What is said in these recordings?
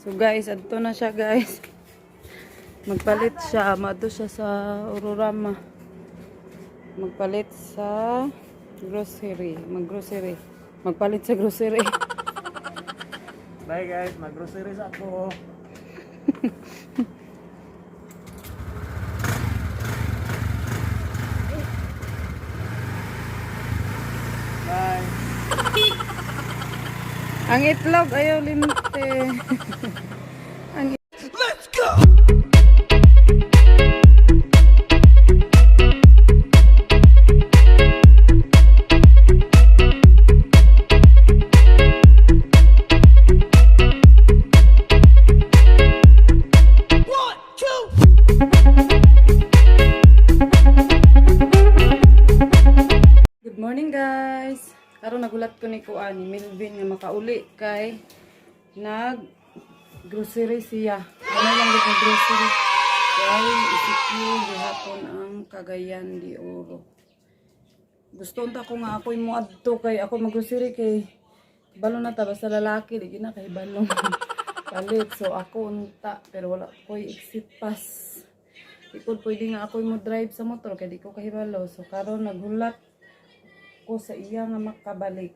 So guys, adto na siya, guys. Magpalit siya, maadto siya sa Aurorama. Magpalit sa grocery, mag-grocery. Magpalit sa grocery. Bye guys, mag-groceries ako. Bye. Ang itlog ayaw limte. Ang Let's go! One, two. Good morning, guys. Karon nagulat ko ni kuan ni Melvin nga makauli kay nag grocery siya. Ano lang gud grocery. Kay ECQ gihapon ang Cagayan de Oro. Gusto unta ko nga ako'y moadto kay ako mag-grocery kay balo na ta basta lalaki di gina kay balo. Palit, so ako unta, pero wala ko'y exit pass. Di ko pwede nga ako'y mo drive sa motor kay di ko kahibalo. So karon naghulat ko sa iya nga makabalik.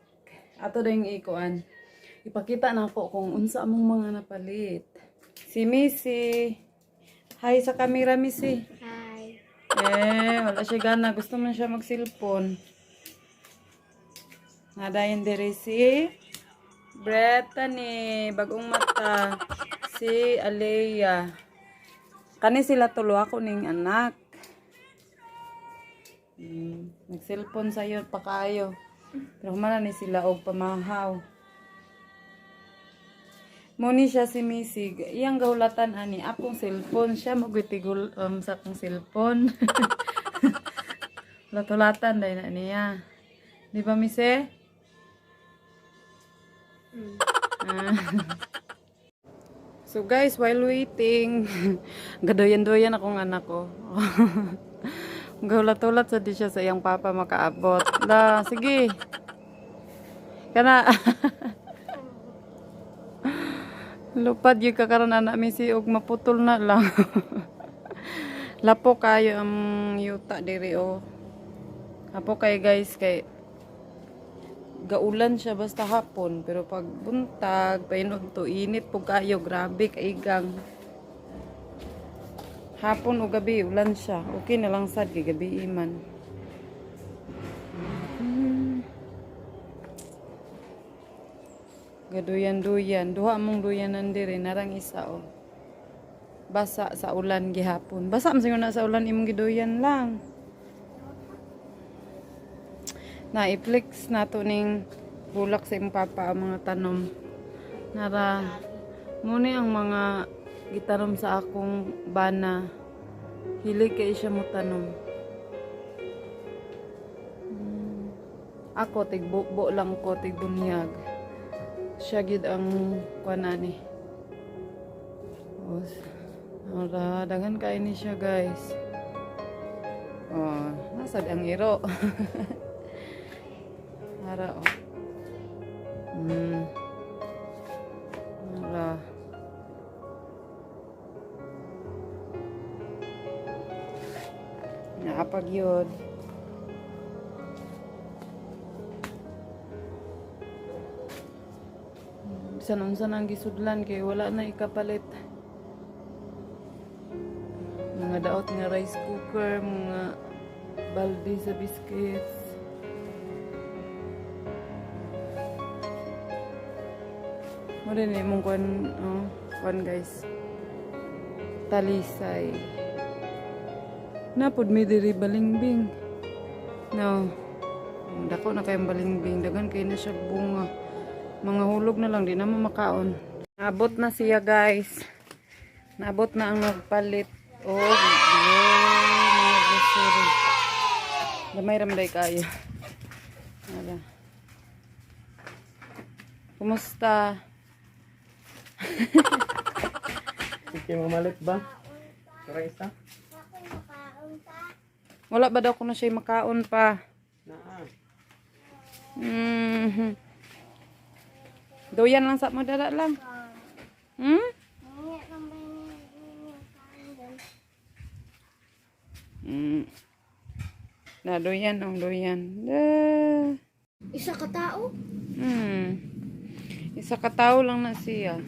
Ato dayong ikuan. Ipakita na ako kung unsa among mga napalit. Si Missy. Hi sa camera, Missy. Hi. Eh, wala siya gana. Gusto man siya mag-cellphone. Nadayon diri si Brittany, bagong mata. Si Alea. Kani sila tulo ako ning anak. Nag-cellphone sa'yo pa kayo. Pero humana ni sila og pamahaw. Muni siya si Missy. Iyang gahulatan ani akong cellphone siya magwitigul sa akong cellphone. Hulat-hulatan dahil na niya. Di ba, Missy? Mm. Ah. So guys, while waiting, gadoyan-doyan akong anak ko. Gahulat-hulat sa di siya sa iyang papa makaabot. La, sige. Kana. Lupad yung kakaroon anak misi og maputol na lang. Lapo kayo ang yuta diri oh. Apo kay guys kay gaulan siya basta hapon, pero pag buntag painog to init pug kayo, grabe kaigang. Hapon o gabi ulan siya, okay na lang sad kay gabi iman. Gaduyan-duyan duha mong duyanan diri, narang isa oh, basa sa ulan gihapon. Basa man siguro na sa ulan imong giduyan lang na. I-flex nato ning bulak sa imong papa ang mga tanom. Nara muni ang mga gitanom sa akong bana. Hilig kay siya mo tanom. Ako tigbubo lang ko, tigbunyag. Siya gid ang kuan ani. Oh, ara daghan kay ni siya, guys. Oh, nasad ang iro. Ara oh. Ara. Naapag yun. Bisan unsa nang gisudlan kay wala na ikapalit. Mga daot nga rice cooker, mga balde sa biscuits. Mo rin imong kuan, oh, kuan guys. Talisay. Napod mi diri balingbing. No. Oh, dako na kayong balingbing. Dagan kay na siya bunga. Mga hulog na lang, di na mo makaon. Naabot na siya, guys. Naabot na ang nagpalit. Oh, mga grocery. Gamay ramday kayo. Ara. Kumusta? Sige, mamalit ba? Tara isa. Wala ba daw kuno siya makaon pa? Naa. Doyan lang sa mo dala lang. Na, duyan, ang duyan. Ah. Isa ka tao? Isa ka tao lang na siya.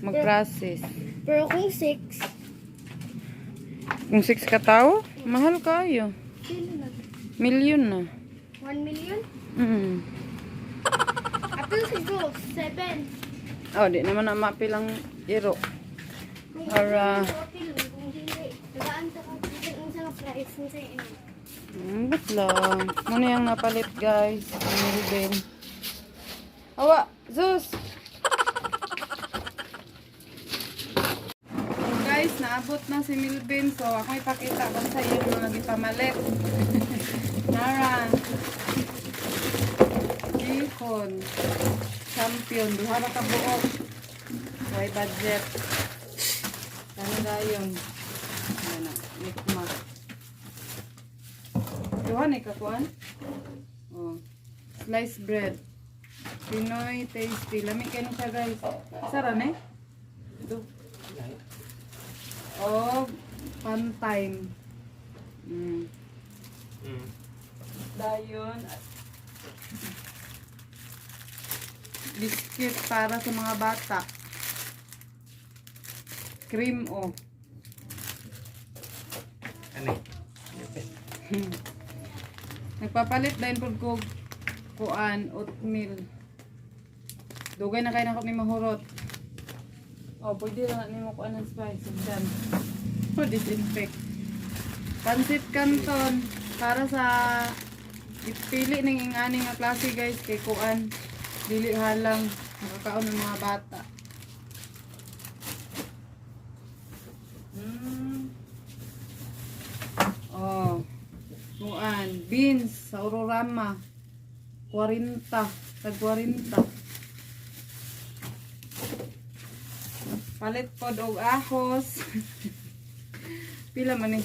Mag-process. Pero kung 6, Kung 6 ka tao, mahal kayo. sino na? Milyon na. 1 million? Apil siguro, 7. Oh, di naman na mapilang iro. Kung Ara. apil, kung hindi, tagaan ta ka kung sa price sa inyo. Ba't lang? Muna yung napalit, guys. Ang Ruben. Awa! Zeus! So, guys, naabot na si Milvin. So, ako ipakita kung sa iyo mga gipamalit. Nara. Bacon. Champion. Duha ra ka buok. Way budget. Ano dayon? Ano na? Nikma. Duha ni kakuan? Oh. Sliced bread. Pinoy tasty. Lami kayo na siya, guys. Sara ne? Do. Oh, fun time. Dayon. Biscuit para sa mga bata. Cream oh. Ano eh? Nagpapalit dahil pag ko kuan oatmeal. Dugay na kayo na ni mahurot. Oh, pwede na nimo kuan ng spice dyan. Oh, disinfect. Pansit Canton para sa ipili ning ingani nga klase, guys, kay kuan dili halang makakaon ng mga bata. Oh. Kuan, beans sa Aurorama. 40, tag 40. Palit pod og ahos. Pila man ni?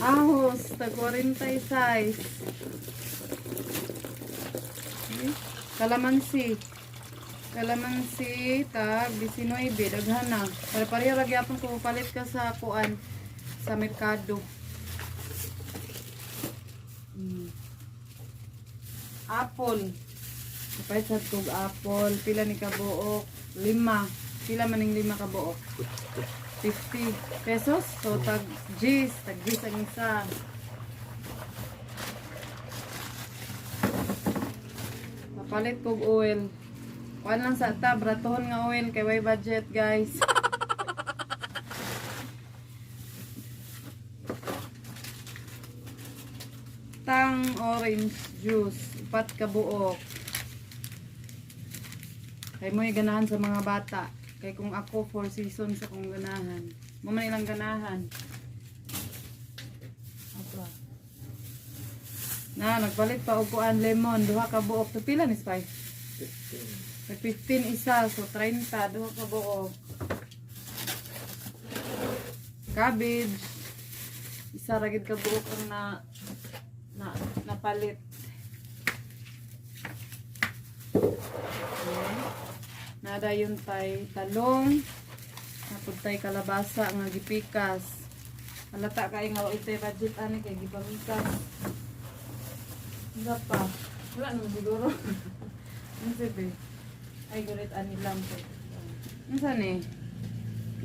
Ahos tag 46. Okay. Kalamansi. Kalamansi tag 19, daghan na. Pare-pareho ra gyapon kung palit ka sa kuan sa merkado. Apple. Kapay sa tug apple. Pila ni kabuok? Lima. Pila maning lima kabuok? 50 pesos. So, tag G's. Tag G's ang isa. Mapalit kog oil. Kuan lang sa tab, ratuhon nga oil kay way budget, guys. Tang orange juice, upat ka buok. Kay mo'y ganahan sa mga bata. Kay kung ako, four seasons akong ganahan. Mo man ilang ganahan. Apa. Na, nagpalit pa og kuan lemon, duha ka buok. So, pila ni Spy? 15. Nag 15 isa, so 30, duha ka buok. Cabbage. Isa ra gid ka buok ang na napalit. Okay. Nadayon tay talong. Napud tay kalabasa nga gipikas. Halata kay nga wa itay budget ani kay gipamikas. Wala pa. Wala naman siguro. Ano sabi? Ay, gurit ani lang po. Ano ni?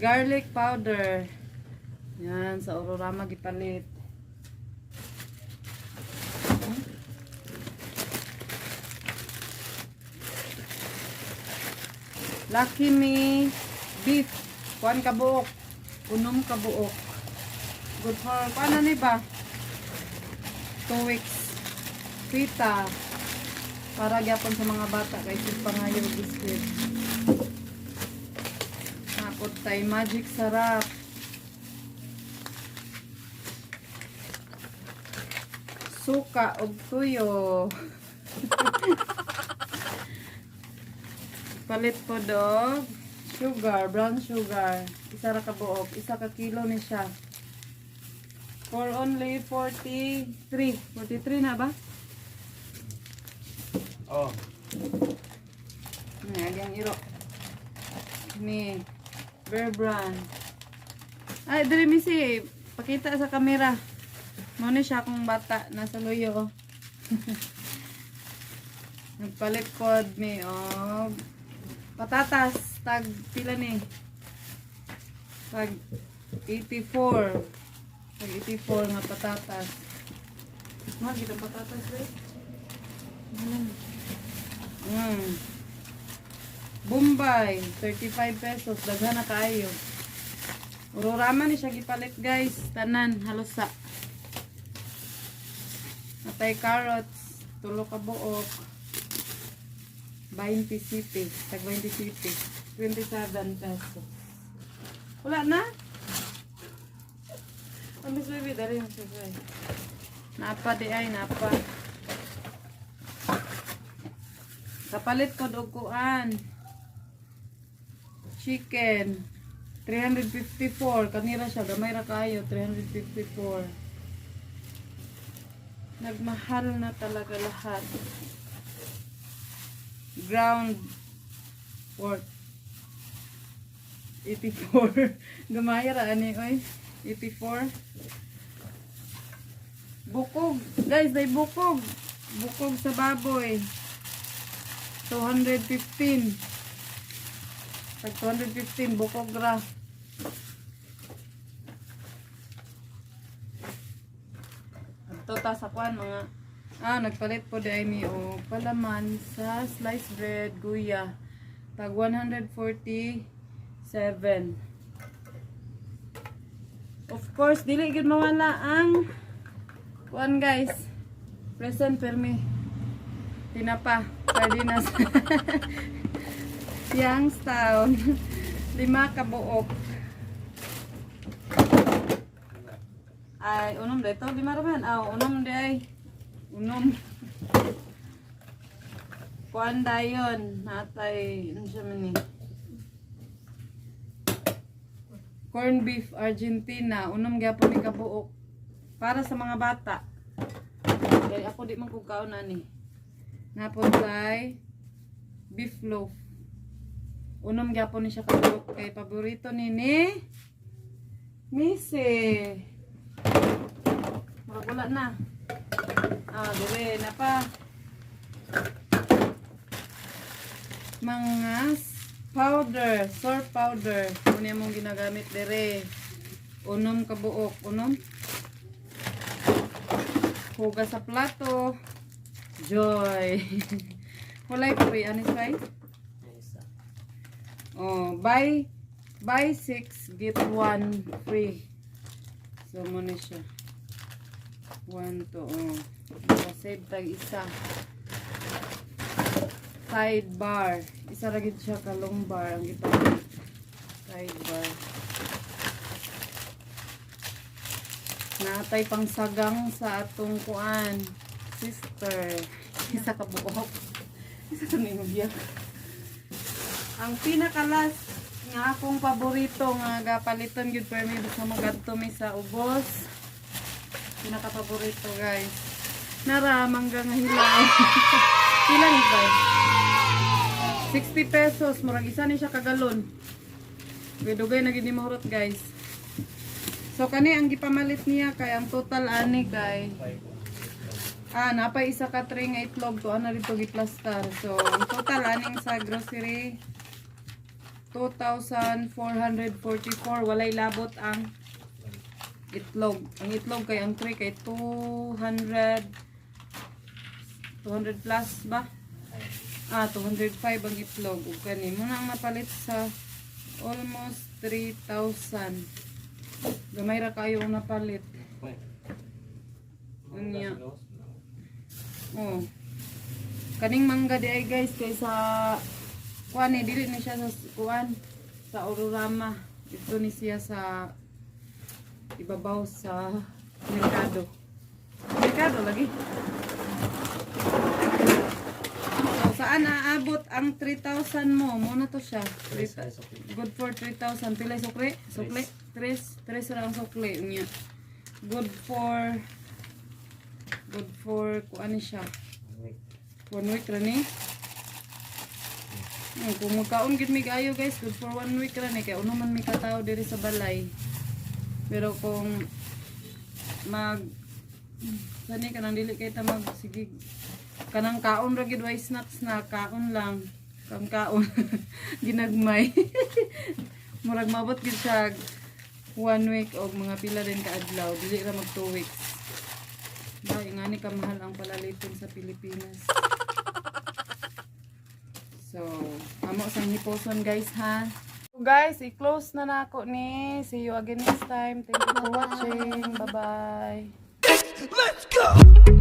Garlic powder. Yan, sa Aurorama gipalit. Lucky Me beef. Kuan ka buok. Unom ka buok. Good for, kuan na ni ba? 2 weeks. Pita. Para gyapon sa mga bata kay sig pangayo og biscuit. Napot tay magic sarap. Suka og tuyo. Palit po dog. Sugar, brown sugar. Isa ra ka buok, isa ka kilo ni siya. For only 43. 43 na ba? Oh. Ayan, iro. Ni. Bear Brand. Ay, diri misi, pakita sa kamera. Mao ni siya akong bata nasa luyo, oh. Nagpalit pod mi og patatas, tag pila ni? Tag 84. Tag 84 nga patatas. Mga kita patatas eh. Bombay, 35 pesos. Daghan na kaayo. Urorama ni siya gipalit, guys. Tanan, halos sa. Atay carrots, tulo ka buok. 20 city, tag 20 city. 27 pesos. Wala na? Ang Miss Baby, dali yung sugay. Napa di ay, napa. Kapalit ko og kuan. Chicken. 354. Kanira siya. Gamay ra kayo. 354. Nagmahal na talaga lahat. Ground pork. 84. Gamay ra ani oy. 84. Bukog. Guys, day bukog. Bukog sa baboy. 215. Tag 215 bukog ra. Adto ta sa kwan mga nagpalit po di ay mi og palaman sa sliced bread guya. Tag 147. Of course, dili gyud mawala ang kuan, guys. Present permi. Tinapa, sardinas. Youngstown. 5 ka buok. Ay, unom dito. 5 raman. Aw, unom di ay. Unom. Kuan dayon. Natay, ano siya man eh. Corn beef Argentina. Unom gyapon ni kabuok. Para sa mga bata. Kaya ako di man kog kaon ani. Napon kay beef loaf. Unom gyapon ni siya kabuok kay paborito ni Missy. Murag wala na. Ah, dire na pa. Mga powder, soap powder. Ano mong ginagamit dire? Unom ka buok, unom. Hugas sa plato. Joy. Walay free anis ay? Isa. Oh, buy 6 get 1 free. So mo na siya. 1 to oh. Save tag isa. Side bar. Isa ra gid siya ka long bar ang gipalit. Side bar. Natay pang sagang sa atong kuan. Sister. Isa ka buok. Isa ka ningbiyak. Ang pinakalas nga akong paborito nga gapaliton gyud permi basta magadto mi sa ubos. Pinaka paborito, guys. Nara mangga nga hilaw. Pila ni guys? 60 pesos murag isa ni siya ka galon. Dugay na gid ni mahurot, guys. So kani ang gipamalit niya kay ang total ani kay napay isa ka tray nga itlog to ana dito giplastar. So ang total aning sa grocery, 2,444, walay labot ang itlog. Ang itlog kay ang tray kay 200 200 plus ba? Ah, 205 ang itlog. Ug kani mo na ang napalit sa almost 3,000. Gamay ra kayo ang napalit. Unya. Oh. Kaning mangga di ay, guys, kay sa kuan eh, dili ni siya sa kuan sa Aurorama. Dito ni siya sa ibabaw sa merkado. Merkado lagi. So, saan aabot ang 3,000 mo? Muna to siya. Tres ay sukli. Good for 3,000. Pila sukli? Sukli? Tres. Tres ra ang sukli. Unya. Good for kuan ni siya. One week. One week ra ni. Kung magkaon gid mi kaayo, guys, good for one week ra ni kay uno man mi katawo diri sa balay. Pero kung mag sani kanang dili kay ta mag sige kanang kaon ra gid, way snacks na, kaon lang kaon kaon ginagmay, murag mabot gid siya one week og mga pila din ka adlaw, dili ra mag 2 weeks ba. Ingani ka mahal ang palaliton sa Pilipinas. So amo sang hiposon, guys, ha. So, guys, i-close na nako ni. See you again next time. Thank you for watching. Bye bye. Let's go!